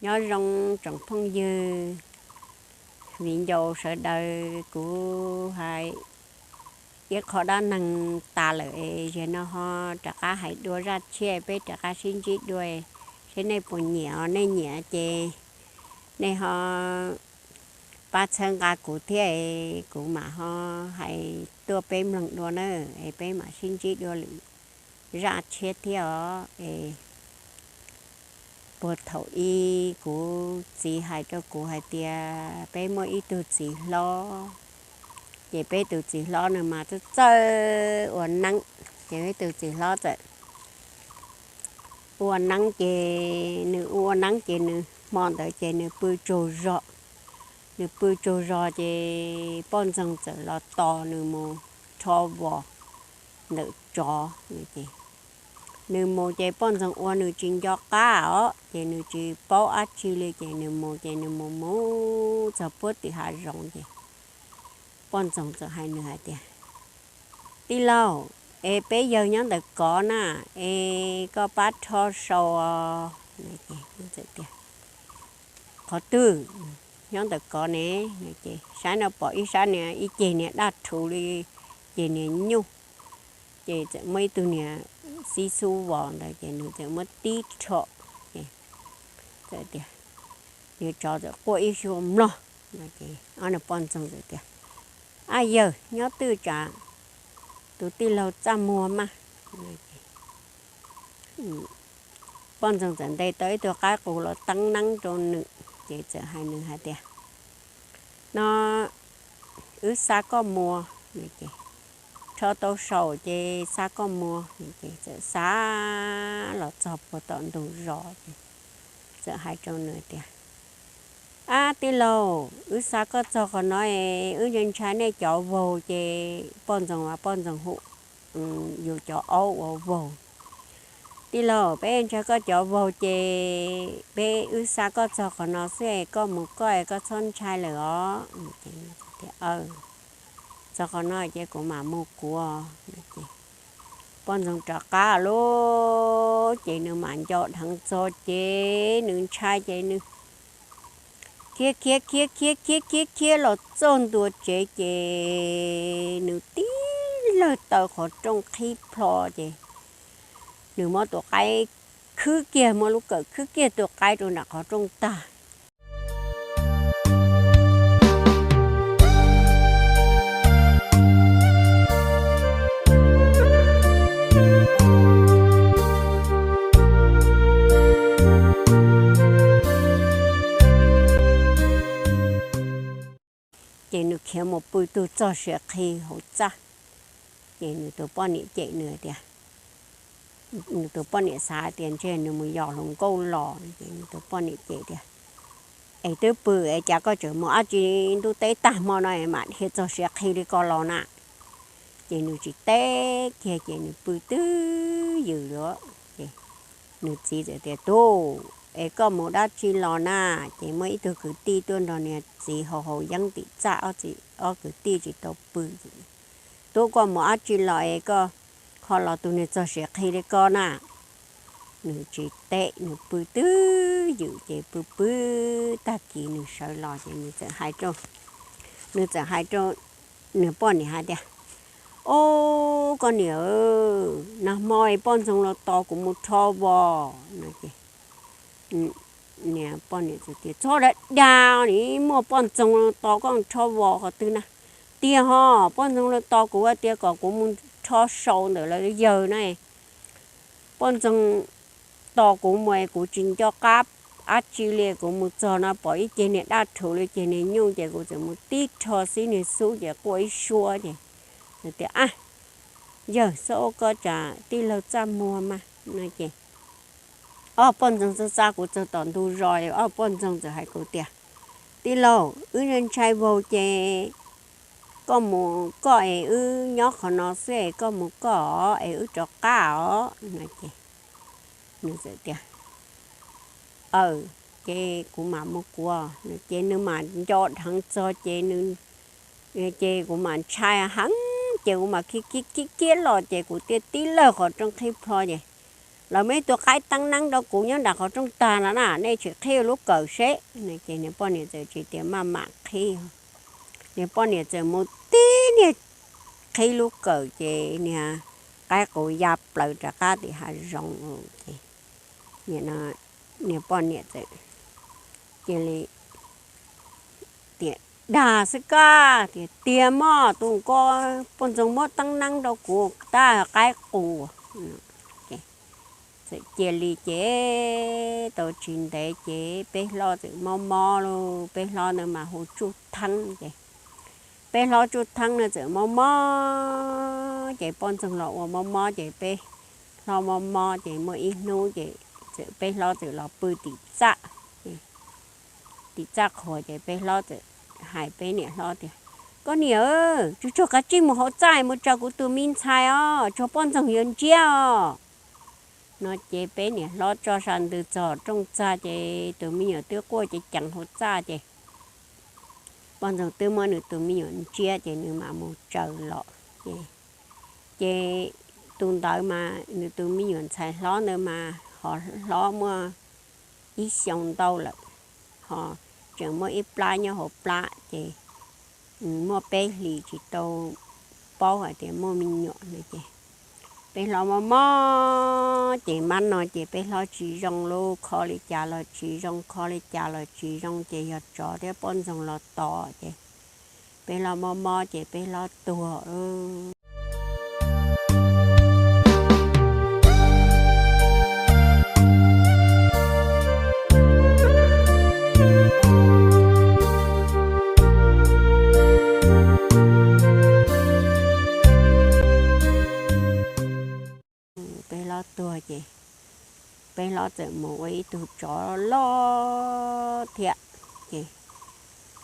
Nyob zoo tsoom phooj ywg, viv ncaus sawv daws, kuv hais ib qho dab neeg tas lawm es yog no ho rov qab hais dua zaj tshiab, peb rov qab sib ntsib dua, seb nej puas nyiam os. Nej nyiam ces nej ho pab txhawb nqa kuv thiab, kuv mam ho hais tuaj peb mloog dua na, es peb mam sib ntsib dua lwm zaj tshiab thiab os. Es puag thaum ub kuv txiv hais rau kuv hais tias peb muaj ib tug txiv hlob, ces peb tus txiv hlob nws mas txawj txawj ua neeb, ces peb tus txiv hlob txawm ua neeb ces nws ua neeb ces nws hmo ntawd ces nws pw tsaug zog, nws pw tsaug zog ces poj ntxoog txawm los tos nws mus rho vos ntawm tsov. Nws mus ces poj ntxoog ua nws tsis nco qab os, ces nws tsis paub dab tsi li, ces nws mus ces nws mus mus txog puag tim hav zoov ces poj ntxoog txawm hais nws hais tias, Tij laug, es peb yawg nyob ntawm kov na, es koj pab rho sau os. Qhov twg? Nyob ntawm kov ne. Ces saib no pom ib sab niag ib ceg niag daj rhuv li, ceg niag nyuj, ces txawm muaj ib tug niag xib xub vos ntawd ces nws txawm muab tib rho, ces txawm tias, niag tsov txawm quaj ib suab mlog. Ces ob niag poj ntxoog txawm tias, Ab yawg, nyob twg tsam tus tij laug txaj muag mas. Poj ntxoog txawm ntes tau ib tug qaib qus los teeb neeb rau nws, ces txawm hais nws hais tias, No wb xa koj mus. Ces rho tau saum ces xa koj mus. Ces txawm xa los txog puag tom ntug zos ces txawm hais rau nws tias, Ab tij laug, wb xa koj txog qhov no es wb ntshai ntshai nej cov vaug. Ces poj ntxoog as poj ntxoog hu yus cov aub ua vaug. Tij laug, peb ntshai koj cov vaug ces peb wb xa koj txog qhov no xwb es koj mus koj es koj txhob ntshai lawm os. Tias, Txog qhov no ces kuv mam mus kuv. Poj ntxoog rov qab lawm ces nws mam nco dheev txog ces nws ntshai ces nws khiav khiav khiav khiav khiav khiav khiav los txog ntua tsev ces nws tib lawg taw qhov rooj qhib plho ces nws muab tus qaib khwb kiag, muab lub kawm khwb kiag tus qaib rau nram qhov rooj tag. Ces nws khiav mus pw tug txog siav qhi hauv txaj. Ces nws tus poj niam cem nws tias, nws tus poj niam xav tias ntshe nws mus yos hluas nkauj los, ces nws tus poj niam cem tias, Es twb pw es cas koj tseem mus dab tsi ntuj teb tag hmo no es mam dhia txog siav qhi li ko los na? Ces nws tsis teb kiag ces nws pw twb ywm lawm. Ces nws txiv txawm tias, Tub, es koj mus dab tsi los na? Ces muaj ib tug kwv tij tuaj nrog niag txiv haus haus yeeb tim txaj, ob kwv tij tsis tau pw. Tub, koj mus dab tsi los es koj ho los tus niag txog siav qhi li ko na? Nws tsis teb, nws pw twb ywm ces pw pw tag kis nws sawv los ces nws txawm hais rau, nws txawm hais rau nws poj niam hais tias, Ob, koj niam, nag hmo es poj ntxoog los tos kuv mus rho vos no. Ces niag poj niam txawm tias, Txhob dag dag, nim muaj poj ntxoog los tos koj rho vos qhov twg na? Tiag ho, poj ntxoog los tos kuv hais tias kom kuv mus rho sau ntawm lawv yawg na. Poj ntxoog tos kuv mus es kuv tsis nco qab dab tsi li, kuv mus txog no pom ib ceg niag daj rhuv li ceg niag nyuj ces kuv txawm mus tib rho xib niag xub ces quaj ib suab ces tias, A, yawg, txhob ua koj tsam tij laug txaj muag mas no. Ces ob poj ntxoog txawm xa kuv txog tom ntug zos, ob poj ntxoog txawm hais kuv tias, Tij laug, wb ntshai vaug ces koj mus koj es wb nyob qhov no xwb es koj mus koj os es wb rov qab os no. Ces nws txawm tias, Aw, ces kuv mam mus kuv. Ces nws mam nco dheev txog ces nws, ces kuv mam ntshai heev ces kuv mam khiav khiav khiav khiav los ces kuv thiaj tib lawg qhov rooj qhib plho ces Lawv muaj ib tug qaib teeb neeb rau kuv nyob nram qhov rooj tag no na, nej tsis qhib lub kawm seb. Ces niag poj niam txawm tsis tias maj mam qhib. Niag poj niam txawm mus tib niag qhib lub kawm ces niag qaib qus ya plaws rov qab tim hav zoov. Ces niag poj niam txawm cia li tias, dag xwb koj tias tiag mog, tus ko poj ntxoog muab teeb neeb rau kuv tab qaib qus. Txawm cia li ces tau tsis ntev ces peb hlob txawm mob mob lauj, peb hlob ntawd mas hu Tsuj Theeb ces peb hlob Tsuj Theeb no txawm mob mob ces poj ntxoog los ua mob mob ces peb hlob mob mob ces muaj ib hnub ces txawm peb hlob txawm los pw tim txaj. Tim txaj qhuas ces peb hlob txawm hais peb niam hlob tias, koj niam, tsuag tsuag kav tsij mus hauv txaj mus tsa kuv tus me ntxhais os, tsuag poj ntxoog yuav ntsiab os. No ces peb niam hlob tso sa ntws txog rooj txag ces tus me nyuam twb quaj ceev ceev hauv txaj ces poj ntxoog twb muab nws tus me nyuam ntsiab ces nws mam mus tsaws los. Ces tus ntawd mas nws tus me nyuam ntxhais hlob ntawd mas ho hlob muaj ib xyoo ntau lawm, ho tseem muaj ib plab nyob hauv plab ces muaj peb hlis tsis tau paub hais tias muaj me nyuam no ces peb hlob mob mob ces mab no ces peb hlob tsis zoo lauj, kho li cas los tsis zoo, kho li cas los tsis zoo ces yog tsov thiab poj ntxoog los tos ces peb hlob mob mob ces peb hlob tuag. Peb hlob tuag ces peb hlob txawm mus ua ib tug tsov loj thiab. Ces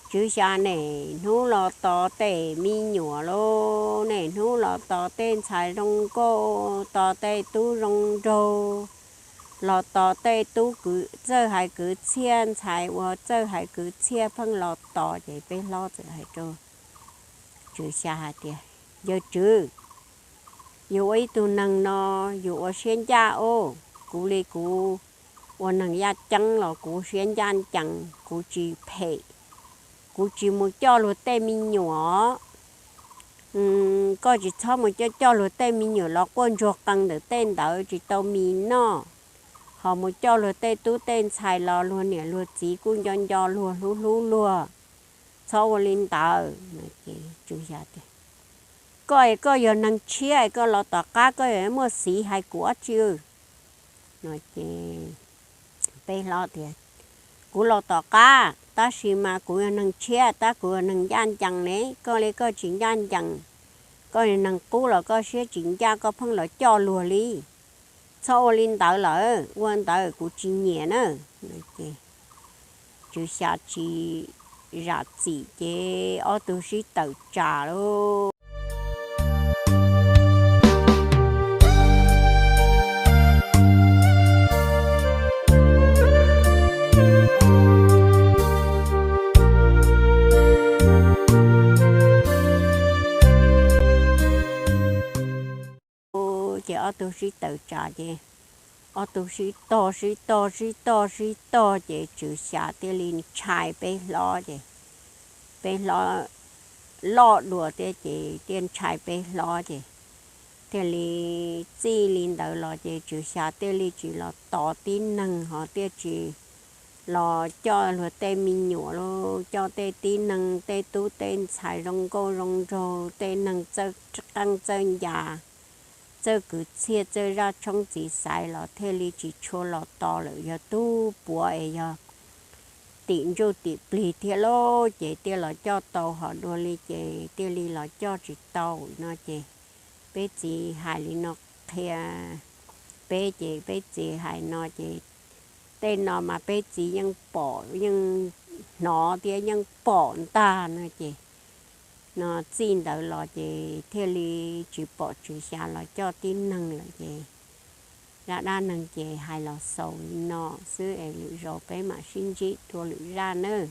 Tswv Xya niaj hnub los tos tej me nyuam lauj, niaj hnub los tos tej ntxhais zoo nkauj, tos tej tub zoo nraug, los tos tej tub kwv txawj hais kwv txhiaj, ntxhais uas txawj hais kwv txhiaj pheej los tos ces peb hlob txawm hais rau Tswv Xya hais tias, yawg Tswv, yus ua ib tug neeg no yus ua siab ncaj os, kuv li kuv ua neeg yaj ceeb los kuv siab ncaj ncees, kuv tsis phem, kuv tsis mus coj luag tej me nyuam. Koj tsis txhob mus coj coj luag tej me nyuam los quaj ntsuag qee ntawm tej ntawd tsis tau mis noj, ho mus coj luag tej tub tej ntxhais los luag niam luag txiv kuj nco nco luag hlub hlub luag, txhob ua li ntawd. Ces Tswv Xya tias, koj es koj yog neeg tshiab koj los tom qab koj yuav muaj xiv hais kuv dab tsi? No ces peb hlob tias, kuv los tom qab tab sis mas kuv yog neeg tshiab tab kuv yog neeg ncaj ncees ne, koj li koj tsis ncaj ncees, koj yog neeg qub los koj siab tsis ncaj koj pheej los coj luag li. Txhob ua li ntawd lawm, ua ntawd kuv tsis nyiam na. Ces Tswv Xya tsis zam txim ces ob tug sib tawm tsam lauj. Ces ob tug sib tawm tsam ces ob tug sib tog sib tog sib tog sib tog ces Tswv Xya thiaj li ntshai peb hlob ces peb hlob loj dua thiab ces thiaj ntshai peb hlob ces thiaj li txij li ntawd los ces Tswv Xya thiaj li tsis los tos tib neeg ho thiaj tsis los coj luag tej me nyuam los coj tej tib neeg tej tub tej ntxhais zoo nkauj zoo nraug tej neeg txawj qeej txawj ncas, txawj kwv txhiaj txawj zaj tshoob txiv xaiv los thiaj li tsis tshua los tos lawm, yog tub puav es yog tim ntsuj tim plig thiab lauj ces thiaj los coj tau ho dua li ces thiaj li los coj tsis tau no ces peb txiv hais li no qhia peb ces peb txiv hais no ces tej no mas peb txiv yeej pom yeej hnov thiab yeej pom ntag no ces no txij ntawd los ces thiaj li tsis pom Tswv Xya los coj tib neeg lawm ces zaj dab neeg ces hais los xaus li no xwb es lwm zaus peb mam sib ntsib dua lwm zaj nawb.